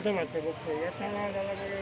कोणतं वाटतं बघतो याचा नाव झाला बरं.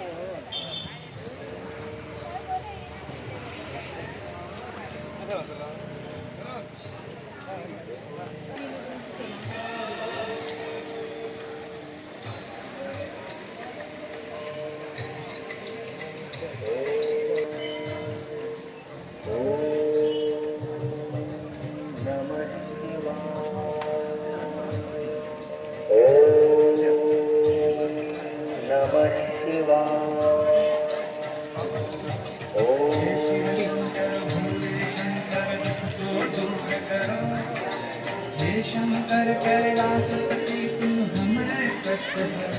हे शंकर कैलासपति तुम हमरे कष्ट हरो।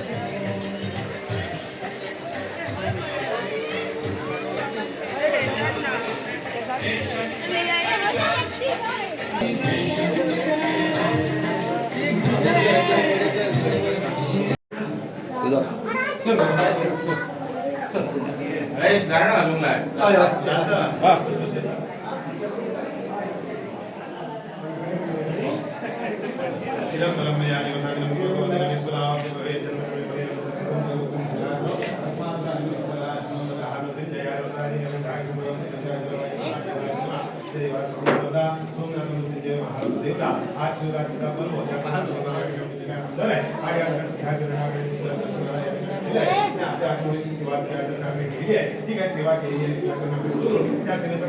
सेवा केली त्या ठिकाणी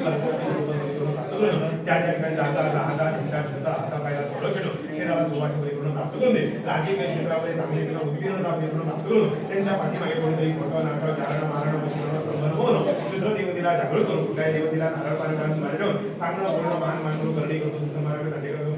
प्राप्त करून दे. राजकीय क्षेत्रामध्ये चांगले त्यांना उत्तीर्णता प्राप्त करून त्यांच्या पाठीमागे कोणीतरी खोटं नाटक चारण मारण शूद्र देवतेला जागृत करून कुठल्याही देवतेला नारळ पाणी टाकून ठेवून चांगलं बोलणं मान मान करणे करतो मुसलमानाकडे दांडे करतो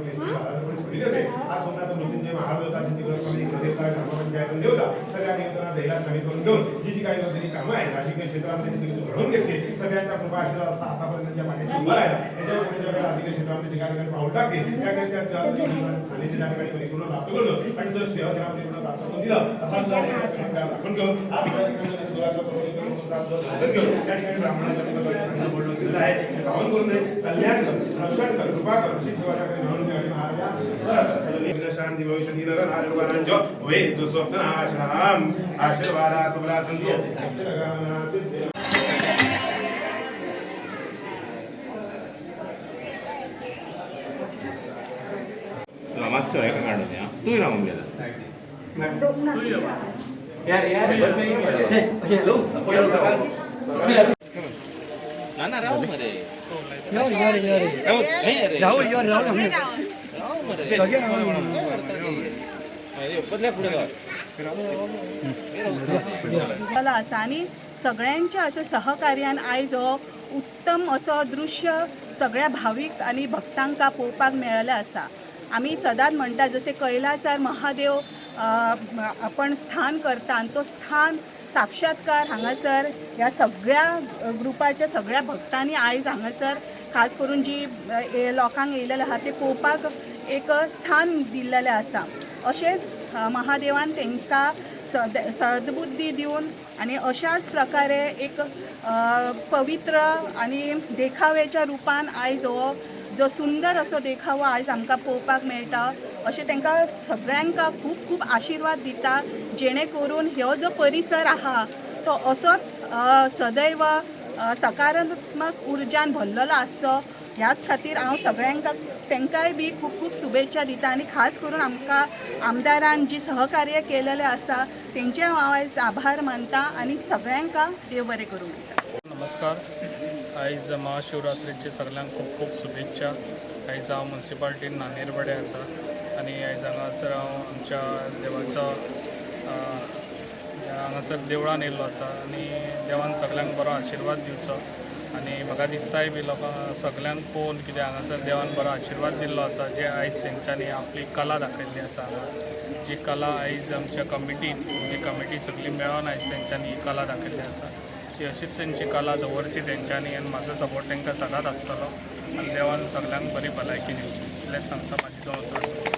सोडली असेल. आज सोमनाथ मृत्युंजय महादेवता स्वामी देवता ग्रामपंचायत देवता सगळ्या देवतांना दैला स्वामी करून घेऊन जी जी काही त्यांनी कामं आहेत राजकीय क्षेत्रामध्ये त्यांनी घडवून घेतली. सगळ्यांचा कृपा आशीर्वाद असा आतापर्यंत पाठीशी उभा राहिला. याच्या पुढे ज्या राजकीय क्षेत्रामध्ये ज्या ठिकाणी पाऊल टाकतील त्या सानिध्य त्या ठिकाणी परिपूर्ण प्राप्त करतो आणि जो सेवा त्याला परिपूर्ण प्राप्त करून दिलं असा दाखवून घेऊन आज दर्शन घेऊन त्या ठिकाणी ब्राह्मणाच्या चांगलं बोलणं दिलेलं आहे. पावन करून दे, कल्याण कर, रक्षण कर, कृपा कर अशी सेवा त्या ठिकाणी म्हणून महाराजा शांती भविष्यति नर नारायणांचो वेद दुस्वप्नाशनाम आशीर्वादा सबला संतो अक्षरगामना सिद्धि. मातसो हेका काडून या तूं रावूंक गेला. ना ना राव मरे. राहुल यार राहुल राव मरे. बदल्या फुडें जाला आसा आनी सगळ्यांच्या अशें सहकार्यान आयज हो उत्तम असो दृश्य सगळ्या भावीक आनी भक्तांकां पळोवपाक मेळिल्लें आसा. आमी सदांच म्हणटा जशें कैलासार महादेव आपण स्थान करता आनी तो स्थान साक्षात्कार हांगासर ह्या सगळ्या ग्रुपाच्या सगळ्या भक्तांनी आयज हांगासर खास करून जी लोकांक येयलेले आहा ते पळोवपाक एक स्थान दिल्लेलें आसा. अशेंच महादेवान तांकां सदबुद्धी दिवन आनी अशाच प्रकारे एक पवित्र आनी देखाव्याच्या रुपान आयज हो जो सुंदर असो देखावो आयज आमकां पळोवपाक मेळटा. अशें तांकां सगळ्यांक खूब खूब आशिर्वाद दिता जेणे करून हो जो परिसर आहा तो असोच सदैव सकारात्मक उर्जान भरलेलो आसचो. ह्याच खातीर हांव सगळ्यांक तांकांय बी खूब खूब शुभेच्छा दिता आनी खास करून आमकां आमदारान जी सहकार्य केलेलें आसा तेंचे हांव आयज आभार मानता आनी सगळ्यांक देव बरें करूं म्हणटा. नमस्कार. आयज महाशिवरात्रेची सगळ्यांक खूब खूब शुभेच्छा. आयज हांव मुन्सिपाल्टीन नानेरवाडे आसा आनी आयज हांगासर हांव आमच्या देवाचो हांगासर देवळान येयल्लो आसा आनी देवान सगळ्यांक बरो आशिर्वाद दिवचो आनी म्हाका दिसताय बी लोकांक सगळ्यांक पळोवन कित्याक हांगासर देवान बरो आशिर्वाद दिल्लो आसा जे आयज तेंच्यांनी आपली कला दाखयल्ली आसा. हांगा जी कला आयज आमच्या कमिटीन जी कमिटी सगळी मेळोन आयज तेंच्यांनी ही कला दाखयल्ली आसा ती अशीच तेंची कला दवरची तेंच्यांनी आनी म्हाजो सपोर्ट तांकां सदांच आसतलो आनी देवान सगळ्यांक बरी भलायकी दिवची इतलेंच सांगता. म्हाजी दोन उतरां.